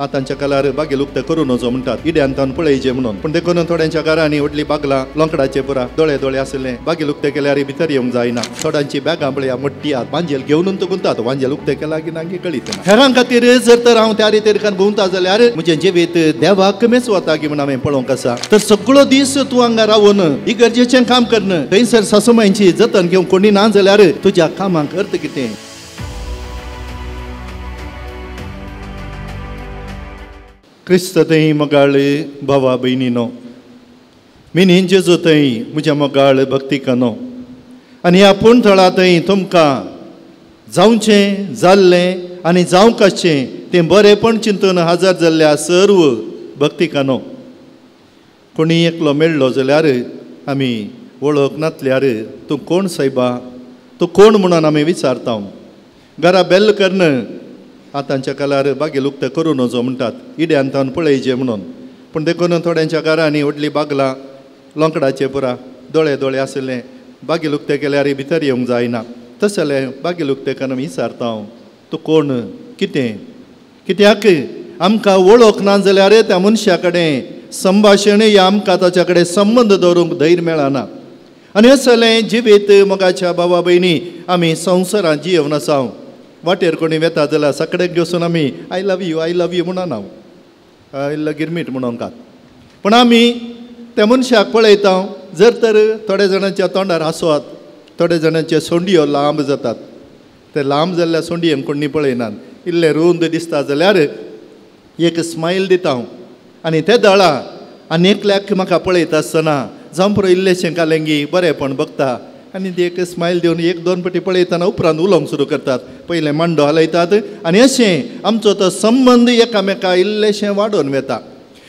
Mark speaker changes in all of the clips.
Speaker 1: आतांच्या काळार बागेल उक्ते करू नजो म्हणटात, इड्यान पळयचे म्हणून. पूण देखून थोड्यांच्या घरांनी व्हडली बागलां लोंकडाचे पुरा दोळे दोळे आसले, बागेल उक्ते केल्यार भितर येवंक जायना. थोड्यांची बॅगां पळया मोट्टी आहात, वांजेल घेवन गुंतात, वांजेल उक्ते केला की ना की कळीत ना. हेरां खातीर जर तर हांव त्या रितीर घुंवता जाल्यार म्हजें जिवीत देवाक मेच वता की म्हण हांवें पळोवंक आसा. तर सगळो दीस तूं हांगा रावन इगर्जेचें काम करणं, थंयसर सासूमांयची जतन घेवंक कोणी ना जाल्यार तुज्या कामाक अर्थ कितें? क्रिस्त थंय मोगाळ भावा भयणीनो, मिनी जेजू थंय म्हज्या मोगाळ भक्तिकानो, आनी ह्या पूण थळा थंय तुमकां जावचें जाल्लें आनी जावंक आसचें तें बरेंपण चिंतून हजर जाल्ल्या सर्व भक्तिकानो. कोणी एकलो मेळ्ळो जाल्यार आमी वळख नातल्यार तूं कोण सायबा, तूं कोण म्हणून आमी विचारता. घरा बेल करून आतांच्या काळार बागेल उक्ते करू नजो म्हणटात, इड्यान पळयचे म्हणून. पूण देखून थोड्यांच्या घरांनी व्हडली बागलां लोंकडाचे पुरा दोळे दोळे आसले, बागेल उक्ते केल्यार भितर येवंक जायना. तसलें बागेल उक्ते करून विचारता हांव, तूं कोण, कितें? कित्याक आमकां वळख ना जाल्यार त्या मनशा कडेन संभाशण या आमकां ताच्या कडेन संबंद दवरूंक धैर्य मेळना. आनी असलें जिवीत मोगाच्या भावा भयणी आमी संवसारांत जियेवन आसा. वाटेर कोणी वेता जाल्यार सगळ्याक घेवसून आमी I love you I love you म्हणना, इल्लो गिरमीट म्हणोंकात. पूण आमी त्या मनशाक पळयता, जर तर थोड्या जाणांच्या तोंडार हांसोत, थोड्या जाणांचे सोंडयो लांब जातात. ते लांब जाल्ल्या सोंडयेंक कोणी पळयनात, इल्लें रुंद दिसता जाल्यार एक स्मायल दिता हांव. आनी ते दळा आनी एकल्याक म्हाका पळयता आसतना जावं पुरो इल्लेशें कालेंगी बरेंपण बघता, आनी ती एक स्मायल दिवन एक दोन पटी पळयतना उपरांत उलोवंक सुरू करतात, पयलें मांडो हालयतात. आनी अशें आमचो तो संबंद एकामेका इल्लेशें वाडोवन वता.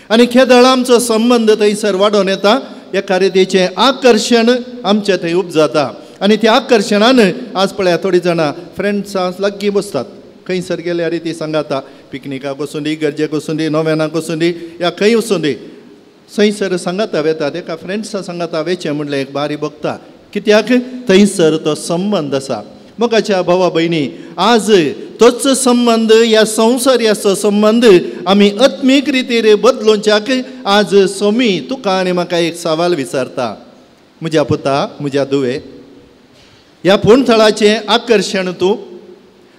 Speaker 1: आनी खेदळ आमचो संबंद थंयसर वाडोवन येता, एका रितीचें आकर्शण आमचें थंय उपजाता. आनी त्या आकर्शणान आज पळया थोडीं जाणां फ्रेंड्सां लागीं बसतात, खंयसर गेल्यार ती सांगाता, पिकनिकाक वचूं दी, गरजेक वचूं दी, नोवेनाक वचूं दी, या खंय वचूं दी, थंयसर सांगाता वेतात, एका फ्रेंड्सां सांगाता वेचें म्हणलें एक बारी बघता. कित्याक थंयसर तो संबंद आसा. मोगाच्या भावा भयणी, आज तोच संबंद ह्या संवसाराचो संबंद आमी आत्मीक रितीर बदलोवच्याक आज सोमी तुका आनी म्हाका एक सवाल विचारता. म्हज्या पुता, म्हज्या धुवे, ह्या पूण थळाचें आकर्शण तूं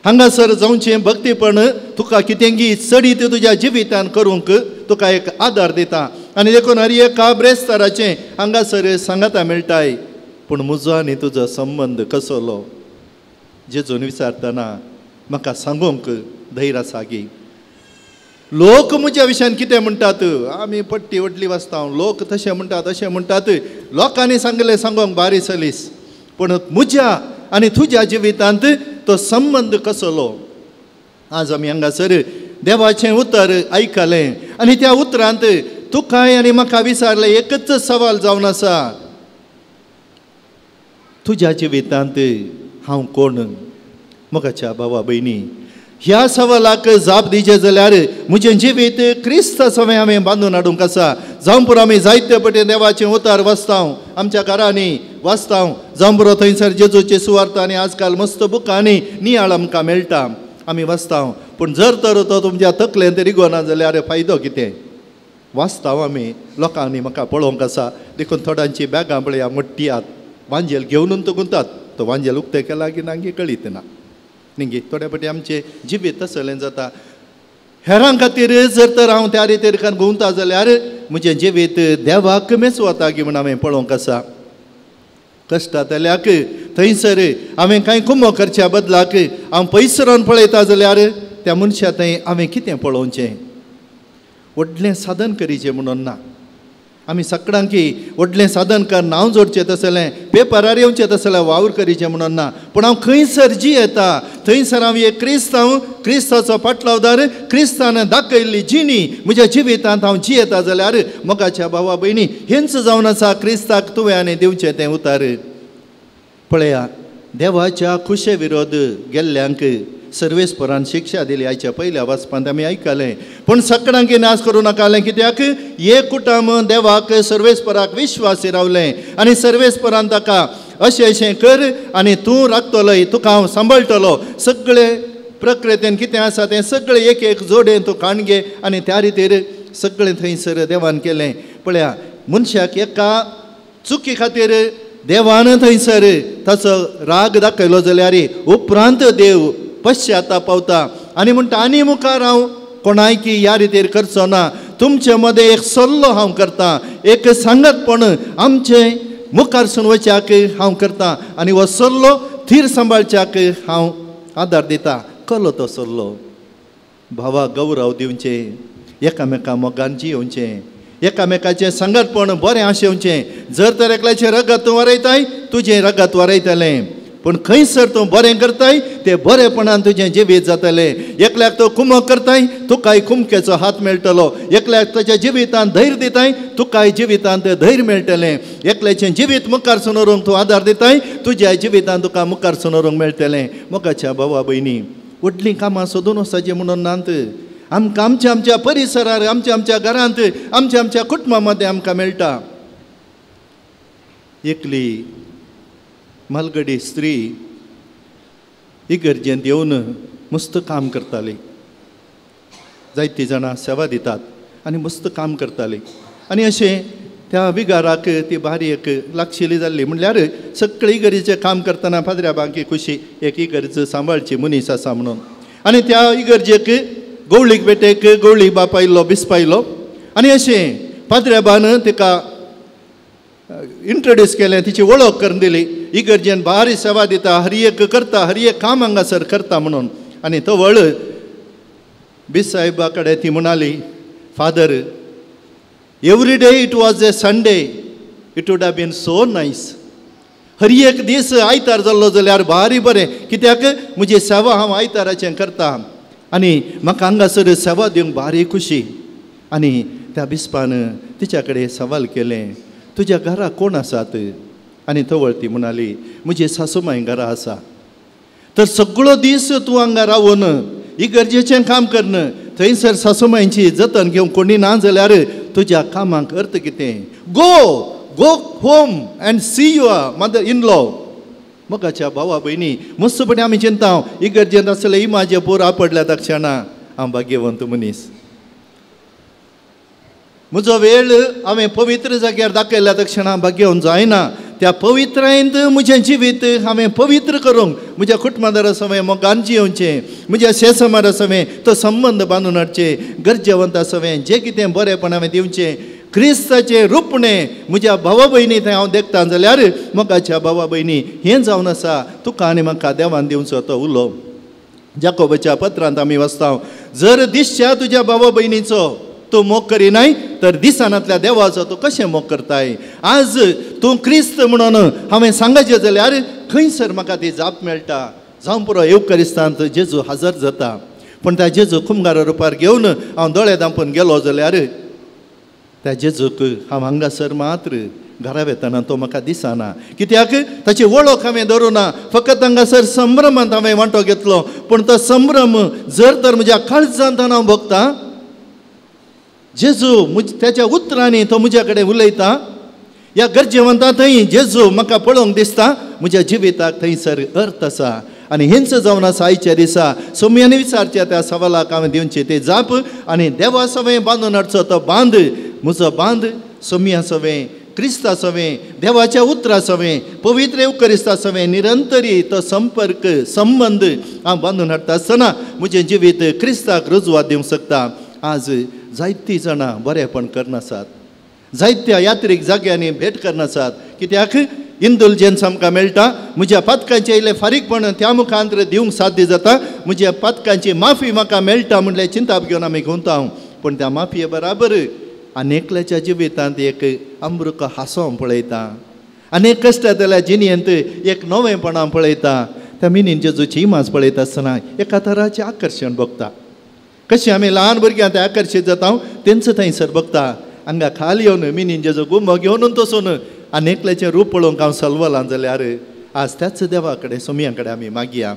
Speaker 1: हांगासर जावचें भक्तीपण तुका कितेंगी चडीत तुज्या जिवितान करूंक तुका एक आदार दिता. आनी देखून हर एका ब्रेस्ताराचें हांगासर सांगाता मेळटाय. पूण म्हजो आनी तुजो संबंद कसलो जेजून विचारतना म्हाका सांगूंक धैर्य आसा गी? लोक म्हज्या विशयान कितें म्हणटात, आमी पट्टी व्हडली वाचता, लोक तशें म्हणटात अशें म्हणटात, लोकांनी सांगलें सांगूंक बारी सलीस, पूण म्हज्या आनी तुज्या जिवितांत तो संबंद कसलो? आज आमी हांगासर देवाचें उतर आयकलें आनी त्या उतरांत तुकाय आनी म्हाका विचारलें एकच सवाल जावन आसा, तुज्या जिवितांत हांव कोण? मोगाच्या भावा भयणी, ह्या सवालाक जाप दिवचें जाल्यार म्हजें जिवीत क्रिस्ता सवें हांवें बांदून हाडूंक आसा. जावं पुरो आमी जायते पटे देवाचें उतर वाचता, आमच्या घरांनी वाचता, जावं पुरो थंयसर जेजूची सुवार्थ आनी आजकाल मस्त बुकांनी नियाळ आमकां मेळटा, आमी वाचता. पूण जर तर तो तुमच्या तकलेंत रिगोना जाल्यार फायदो कितें? वाचता आमी, लोकांनी म्हाका पळोवंक आसा. देखून थोड्यांची बॅगां पळया मोट्टी आहात, वांजेल घेवन गुंतात, तो वांजेल उक्ते केला की ना की कळीत ना. न्ही, थोड्या पटी आमचें जिवीत तसलें जाता. हेरां खातीर जर तर हांव त्या रितीर घुंवता जाल्यार म्हजें जिवीत देवाक मेच वता की म्हण हांवें पळोवंक आसा. कश्टांतल्याक थंयसर हांवें कांय कुमो करच्या बदलाक हांव पयस रावन पळयता जाल्यार त्या मनशा थंय हांवें कितें पळोवचें? व्हडलें साधन करीचें म्हणून ना. आमी सगळ्यांकी व्हडलें साधन कर नांव जोडचें तसलें, पेपरार येवचें तसलें वावर करीचें म्हणून ना. पूण हांव खंयसर जी येता थंयसर हांव एक क्रिस्तांव, क्रिस्ताचो पाटलावदार, क्रिस्तान दाखयल्ली जिणी म्हज्या जिवितांत हांव जियेता जाल्यार मोगाच्या भावा भयणी, हेंच जावन आसा क्रिस्ताक तुवें आनी दिवचें तें उतार. पळया, देवाच्या खुशे विरोध गेल्ल्यांक सर्वेस्परान शिक्षा दिली. आयच्या पयल्या वाचपांत आमी आयकलें. पूण सगळ्यांकी नाश करूं नाकालें, कित्याक एक कुटुंब देवाक सर्वेस्पराक विश्वासी रावलें आनी सर्वेस्परान ताका अशें अशें कर आनी तूं राखतलोय, तुका हांव सांबाळटलो, सगळे प्रकृतीन कितें आसा तें सगळें एक एक जोडेन तूं काण घे आनी त्या रितीर सगळें थंयसर देवान केलें. पळया मनशाक एका चुकी खातीर देवान थंयसर ताचो राग दाखयलो जाल्यार उपरांत देव पश्चाताप पावता आनी म्हणटा आनी मुखार हांव कोणायकी ह्या रितीर करचो ना. तुमचे मदें एक सल्लो हांव करता, एक सांगतपण आमचें मुखार सून वच्याक हांव करता आनी हो सल्लो थीर सांबाळच्याक हांव आदार दिता. कलो तो सल्लो भावा गौरव दिवचें, एकामेका मोगान जियोवचें, एकामेकाचें सांगतपण बरें आशेवचें. जर तर एकल्याचें रगत तूं वरयताय तुजें रगत वरयतलें, पूण खंयसर तूं बरें करताय तें बरेपणान तुजें जिवीत जातलें. एकल्याक तूं कुमक करताय तुकाय कुमकेचो हात मेळटलो, एकल्याक तुज्या जिवितांत धैर्य दिताय तुकाय जिवितांत धैर्य मेळटलें, एकल्याचें जिवीत मुखार व्हरूंक तूं आदार दिताय तुज्या जिवितांत तुका मुखार व्हरूंक मेळटलें. मोगाच्या भावा भयणी, व्हडलीं कामां सोदून वचपाचें म्हणून नात, आमकां आमच्या आमच्या परिसरार, आमच्या आमच्या घरांत, आमच्या आमच्या कुटुंबा मदें आमकां मेळटा. एकली मालगडी स्त्री इगर्जेंत येवन मस्त काम करताली. जायतीं जाणां सेवा दितात आनी मस्त काम करताली आनी अशें त्या विगाराक ती बारी एक लागशिल्ली जाल्ली. म्हणल्यार सगळी इगर्जेचें काम करतना पाद्र्या बांकी खुशी एक इगर्ज सांबाळची मनीस आसा म्हणून. आनी त्या इगर्जेक गवळीक बेटेक गवळी बाप आयलो, बिस्प आयलो आनी अशें पाद्र्याबान तिका इंट्रोड्यूस केलें, तिची वळख करून दिली. इगर्जेन भारी सेवा दिता, हर एक करता, हर एक काम हांगासर करता म्हणून. आनी तो वळ बीस साहेबा कडेन ती म्हणाली, father, every day it was a Sunday, it would have been so nice. हर एक दीस आयतार जाल्लो जाल्यार भारी बरें, कित्याक म्हजी सेवा हांव आयताराचें करता आनी म्हाका हांगासर सेवा दिवंक भारी खुशी. आनी त्या बिस्पान तिच्या कडेन सवाल केलें, तुज्या घरा कोण आसात? आनी तवळ ती म्हणाली, म्हजी सासूमाय घरा आसा. तर सगळो दीस तूं हांगा रावून इगर्जेचें काम करन, थंयसर सासूमायची जतन घेवंक कोणी ना जाल्यार तुज्या कामाक अर्थ कितें? Go go home and see your mother in law. मोगाच्या भावा भयणी, मस्तपणी आमी चिंता इगर्जेंत आसले इमाजे पोर आपडल्या तक्षणा हांव भाग्यवंत मनीस. म्हजो वेळ हांवें पवित्र जाग्यार दाखयल्या तक्षणा भाग्यवंत जायना. त्या पवित्रायेंत म्हजें जिवीत हांवें पवित्र करूंक म्हज्या कुटुंबादारा सवें मोगान जियोवचें, म्हज्या शेसमारा सवें तो संबंद बांदून हाडचें, गरजेवंता सवें जें कितें बरेंपण हांवें दिवचें, क्रिस्ताचें रुपणें म्हज्या भावा भयणी थंय हांव देखता जाल्यार मोगाच्या भावा भयणी हें जावन आसा तुका आनी म्हाका देवान दिवचो तो उलो. जाकोबाच्या पत्रांत आमी वाचता, जर दिसच्या तुज्या भावा भयणीचो तूं मोग करिनाय तर दिसनातल्या देवाचो तूं कशें मोग करताय? आज तूं क्रिस्त म्हणून हांवें सांगचें जाल्यार खंयसर म्हाका ती जाप मेळटा? जावं पुरो येवकरिस्तांत जेजू हजर जाता, पूण त्या जेजू कुमगारा रुपार घेवन हांव दोळे धांपून गेलो जाल्यार त्या जेजूक हांव हांगासर मात्र घरा वेतना तो म्हाका दिसना. कित्याक ताची वळख हांवें धरूं ना, फकत हांगासर संभ्रमांत हांवें वांटो घेतलो. पूण तो संभ्रम जर तर म्हज्या काळजांत हांव भोगता, जेजू त्याच्या उतरांनी तो म्हज्या कडेन उलयता, ह्या गरजेवंता थंय जेजू म्हाका पळोवंक दिसता, म्हज्या जिविताक थंयसर अर्थ आसा. आनी हेंच जावन आसा आयच्या दिसा सोम्यानी विचारच्या त्या सवालाक हांवें दिवची ती जाप आनी देवा सवें बांदून हाडचो तो बांद, म्हजो बांद सोम्या सवें, क्रिस्ता सवें, देवाच्या उतरा सवें, पवित्र येवकरिस्ता सवें निरंतरी तो संपर्क संबंद हांव बांदून हाडटा आसतना म्हजें जिवीत क्रिस्ताक रुजवात दिवंक शकता. आज जायतीं जाणां बरेंपण करनासात, जायत्या यात्रीक जाग्यांनी भेट करनासात. कित्याक इंदुलजेन्स आमकां मेळटा, म्हज्या पातकांचें इल्लें फारीकपण त्या मुखांत दिवंक साध्य जाता, म्हज्या पातकांची माफी म्हाका मेळटा म्हणलें चिंताप घेवन आमी घुंवता. पूण त्या माफये बराबर आनी एकल्याच्या जिवितांत एक अमृक हांसो पळयता, आनी एक कश्टांतल्या जिणेंत एक नवेंपणां पळयता. त्या मिनीन जेजूची इमाज पळयता आसतना एका तराचें आकर्शण भोगता. कशें आमी ल्हान भुरग्यां ते आकर्शीत जाता तेंच थंयसर बघता. हांगा खाली येवन मिनीन जेजू गुमो घेवन तसून आनी एकल्याचें रूप पळोवंक हांव सलवलां जाल्यार आज त्याच देवा कडेन सोमया कडेन आमी मागया.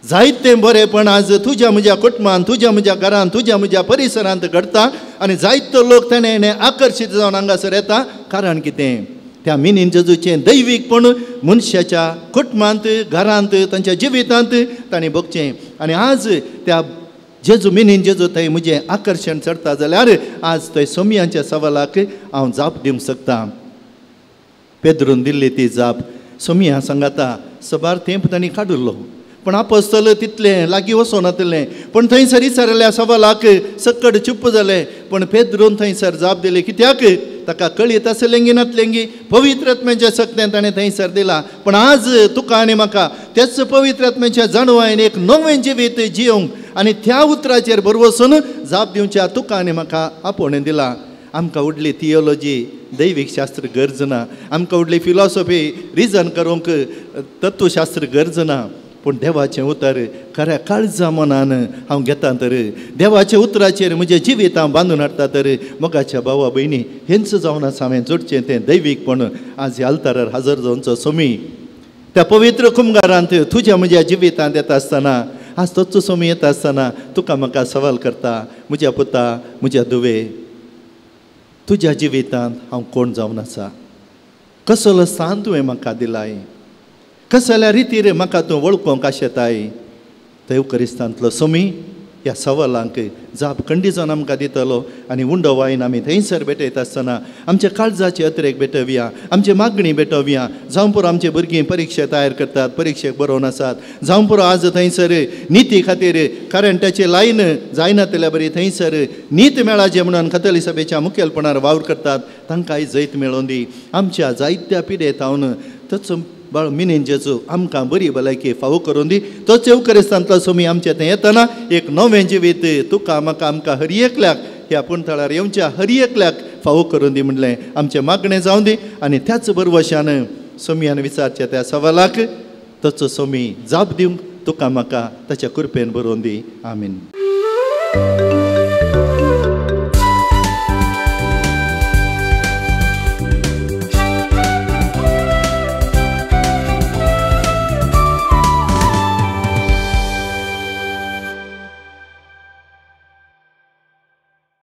Speaker 1: जायतें बरेंपण आज तुज्या म्हज्या कुटुंबान, तुज्या म्हज्या घरान, तुज्या म्हज्या परिसरांत घडटा आनी जायतो लोक तेणें आकर्शीत जावन हांगासर येता. कारण कितें? त्या मिनीन जेजूचें दैवीकपण मनशाच्या कुटुंबांत, घरांत, तांच्या जिवितांत तांणी भोगचें. आनी आज त्या जेजू मिनीन जेजू थंय म्हजें आकर्शण चडता जाल्यार आज थंय सोमयांच्या सवालाक हांव जाप दिवंक शकता. पेद्रून दिल्ली ती जाप सोमया सांगाता सबार तेंप तांणी काडिल्लो, पूण आपोस्तल तितलें लागीं वचोनातलें. पूण थंयसर विचारिल्ल्या सवालाक सक्कड चुप्प जालें. पूण पेद्रून थंयसर जाप दिली, कित्याक ताका कळीत आसलेंगी नातलेंगी पवित्र आत्म्याच्या सक्तें ताणें थंयसर दिला. पूण आज तुका आनी म्हाका त्याच पवित्र आत्म्याच्या जाणवायन एक नवें जिवीत जियोंक आनी त्या उतराचेर भरवसून जाप दिवच्या तुका आनी म्हाका आपोवणें दिला. आमकां व्हडली थियोलॉजी दैवीक शास्त्र गरज ना, आमकां व्हडली फिलॉसॉफी रिजन करूंक तत्वशास्त्र गरज ना, पूण देवाचें उतर खऱ्या काळजा मनान हांव घेता तर, देवाच्या उतराचेर म्हजें जिवीत हांव बांदून हाडटा तर मोगाच्या भावा भयणी हेंच जावन आसा हांवें जोडचें तें दैवीकपण. आज ह्या आल्तारार हाजर जावचो सोमी त्या पवित्र कुमगारांत तुज्या म्हज्या जिवितांत येता आसतना, आज तोच सोमी येता आसतना तुका म्हाका सवाल करता, म्हज्या पुता, म्हज्या धुवे, तुज्या जिवितांत हांव कोण जावन आसा, कसलो स्थान तुवें म्हाका दिलाय, कसल्या रितीर म्हाका तूं वळखूंक आशेताय. थंय क्रिस्तांतलो सोमी ह्या सवालांक जाप खंडीजान आमकां दितलो. आनी उंडो वायन आमी थंयसर भेटयता आसतना आमच्या काळजाचे अत्रेक भेटोवया, आमची मागणी भेटोवया. जावं पुरो आमची भुरगीं परिक्षा तयार करतात, परिक्षेक बरोवन आसात, जावं पुरो आज थंयसर निती खातीर करंटाची लायन जायना बरी थंयसर नीत मेळाचे म्हणून कथोली सभेच्या मुखेलपणार वावर करतात, तांकांय जैत मेळोवन दी. आमच्या जायत्या पिडेत हांव तोच बाळ मिनीन जेजू आमकां बरी भलायकी फावो करून दी. तोच येवकरिस्तांतलो सोमी आमच्या थंय येतना एक नवें जिवीत तुका म्हाका आमकां हर एकल्याक ह्या पुणथळार येवच्या हर एकल्याक फावो करून दी म्हणलें आमचें मागणें जावं दी. आनी त्याच बरवशान सोमयान विचारच्या त्या सवालाक तोच सोमी जाप दिवंक तुका म्हाका ताच्या कृपेन बरोवन दी. आमीन.